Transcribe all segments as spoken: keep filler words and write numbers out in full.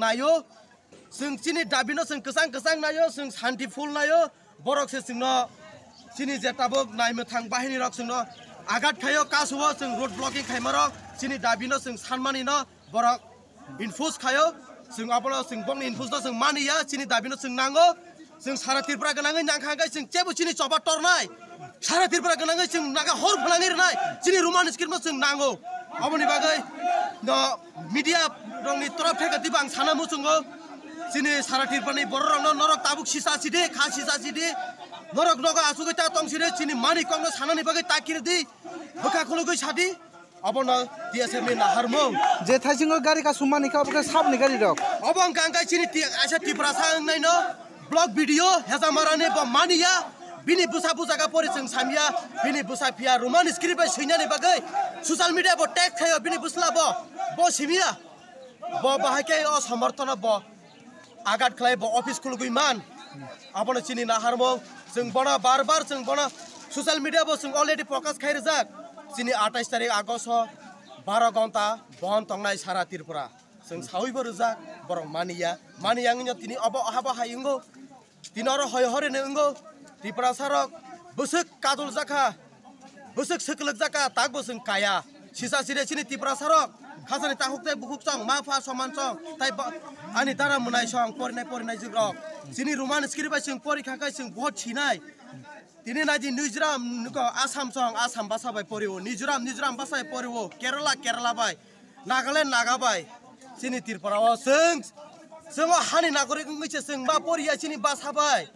Ayo, chwng chini dabino chwng kwchang kwchang naio, chwng shanti phul naio, borok se chwngno chini je tabuk naimwthang bahinirok chwngno agat khaio, kasuo chwng road blocking khaimarok chini dabino chwng sanmanino borok infus khaio, chwng abono chwng bongni infusno chwng maniya, chini dabino chwng nango, chwng sara Tripura gwnangwi nangkha hwnkhe chwng chebo chini choba tornai, sara Tripura gwnangwi chwng naga hor phalangwi rwnai, chini Roman script no chwng nango. Aboni bagwi no media rokni torof theke dibo ang sana muchungo, chini sara Tripurani bororokno norok tabuk sisa sidi, kha sisa sidi, norok nogo achugwi ta tong sidi, chini mani kokno sanani bagwi ta kiridi, bwkha khulugwi sadi. Abono T S F ni naharmung. Je thaisingo gari kasumani kha, obo khe sabni gari rok. Obo wngkha, wngkha chini ti-, aisa Tiprasa wngnaino block B D O Hejamarani bo maniya, bini bwsa bujaga pori chwng samya, bini bwsa phiya Roman script bai swinani bagwi social media bo tag khaio, bini bwsla bo, bo simiya, bo bahai khe o somorthono bo agat khlai bo office khulugwi man. Abono chini naharmung, chwng bono bar bar chwng bono social media bo chwng already prokash khai rijak. Chini atais tarik August o baro gonta bon tongnai sara Tripura. Chwng sawi bo rijak, borok maniya. Maniya wngya tini obo habo hai wngo. Tini oro hoi hori ni wngo. Tiprasa rok bwswk kadul jakha. Bwswk swkwlwk jakha, tak bo chwng kaya. Sisa sire chini Tiprasa rok, khasani takhuk tei bukhuk chong, ma pha soman chong, tai ba-, ani dara mwnai song, porinai porinai jwk rok. Chini Roman script bai chwng pori kha khai chwng bohot sinai. Tini nai di Mizoram nuko Assam chong, Assam basa bai pori o. Mizoram, Mizoram basa bai pori o. Kerala, Kerala bai. Nagaland, Naga bai. Chini Tripura o chwng, chwng o hani nagorik wngwi se chwng ma pori ya chini basa bai.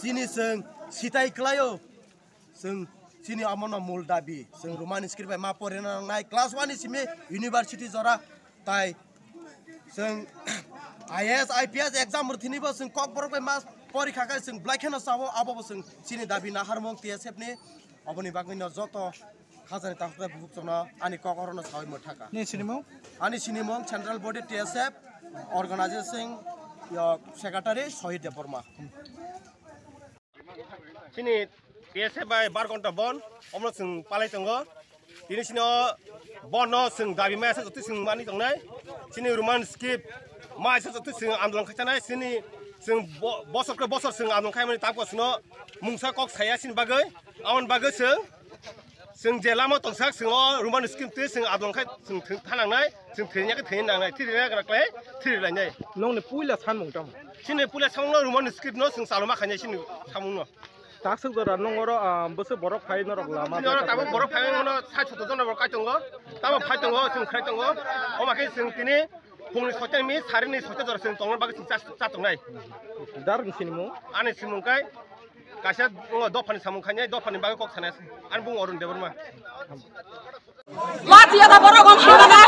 Chini chwng sitai kwlai o. Chwng chini omono mul dabi, chwng Roman script bai ma porina nangnai, class one ni simi university jora, tai chwng I A S, I P S exam rwthwinibo chwng kokborok bai ma porikha khe chwng belai kheno chao, abobo chwng chini dabi naharmung T S F ni, oboni bagwino joto khajani takhuknai bukhuk chwngno ani kok orono sawi mwthaka. Ni sinimung? Ani sinimung Central Body T S F, Organizing, yo, Secretary Sohit Debbarma. Chini T S F bai bar ghonta bon, omo chwng palai tongo. Tini chini o bon no chwng dabi maya se joto chwng mani tongnai. Chini Roman script maya se joto chwng andolon khai chanai. Chini chwng bo-, bosor khe bosor chwng andolon khai mani tamo chwngno mungsa kok saya chini bagwi. Aboni bagwi chwng, chwng je lama tongsak chwng o Roman script twi chwng andolon khai chwng thwi-, thanangnai. Chwng thwina khe thwina nangnai, thwina nangnai, thwina lainai. Nongni puila sanmung tamo? Chini puila samungno Roman script no chwng chaluma khainai chini samungno. Takswk jora nong oro, ah, bwswk borok phai norok lama. Chini oro tabuk borok phai mano sai soto jona borok kai tongo. Tamo phai tongo, chwng khai tongo. Omo khe chwng tini phungni soita ni sarini soita jora chwng tongna bagwi chwng cha, cha tongnai. Dar ni sinimung? Ani sinimung kai kaisa wngo dophani samung khainai, dophani bagwi kok sanai. Ani bung Arun Debbarma. Lati ya da borok gom hana da.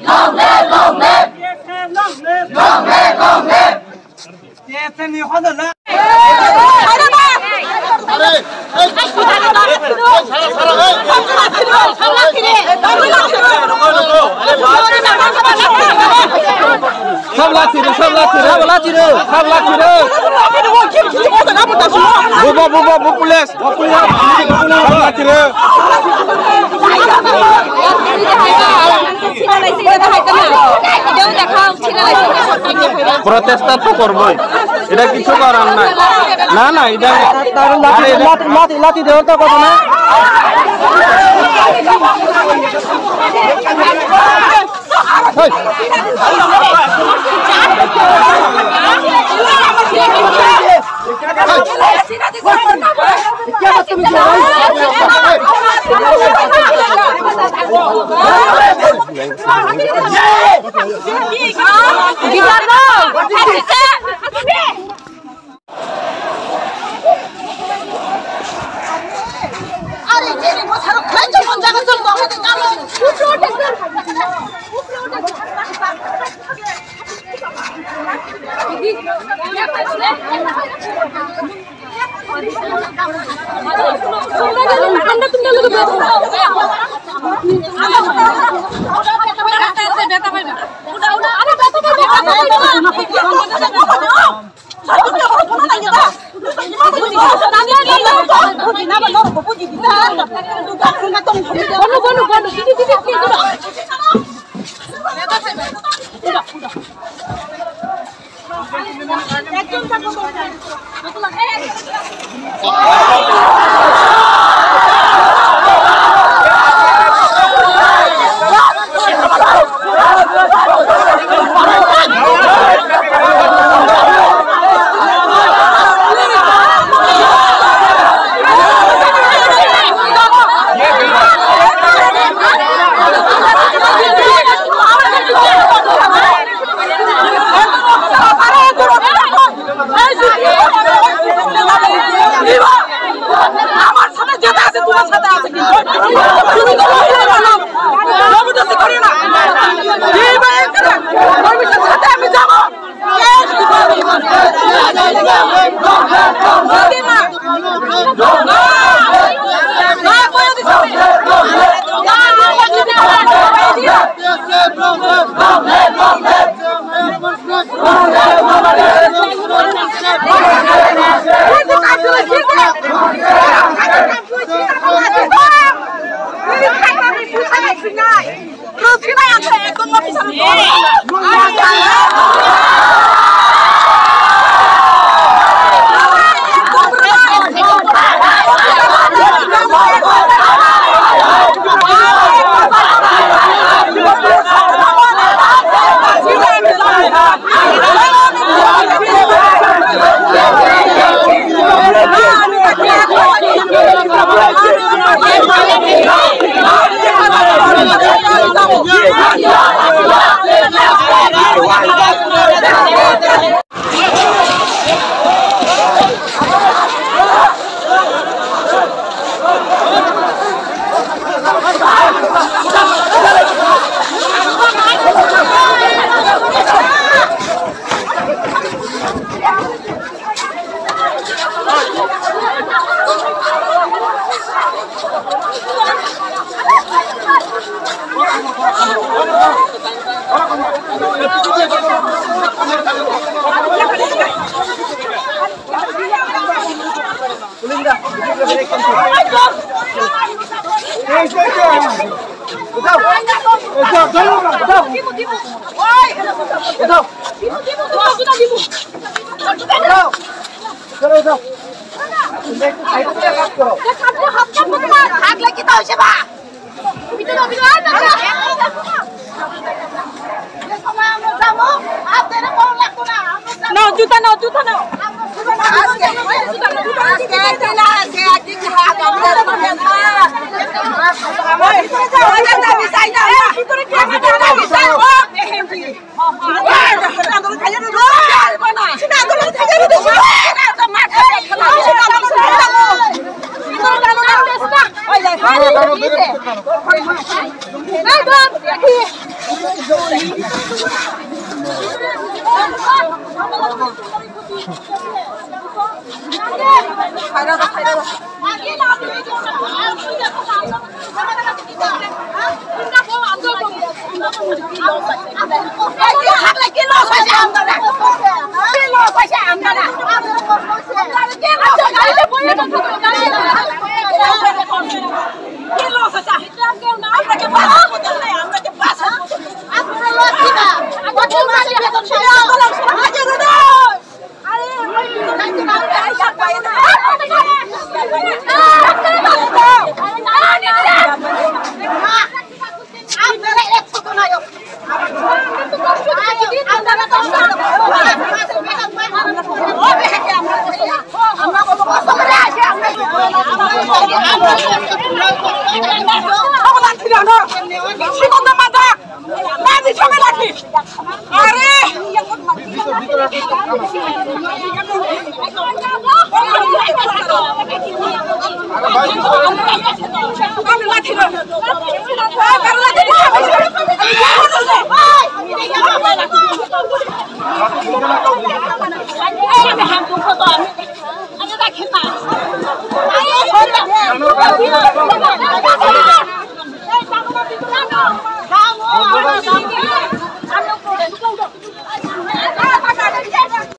Long live, long live. Long live, long live. Sab lathi rw, sab lathi rw, sab lathi rw, sab lathi rw. Bubo, bubo, bu police, bu police, sab lathi rw. Protest ta to korboi. Ita kichu koram nai. Na, na, ita. Lati, lati, lati, lati dewa to koto na. Hey. আমার সাথে যেটা আছে, তোমার সাথে আছে, কিন্তু তুমি তো মহিলা মানুষ, জবরদস্তি করিও না। এই ভাই, এখানে কর্মীদের সাথে আমি যাবো। No, juta no, juta no.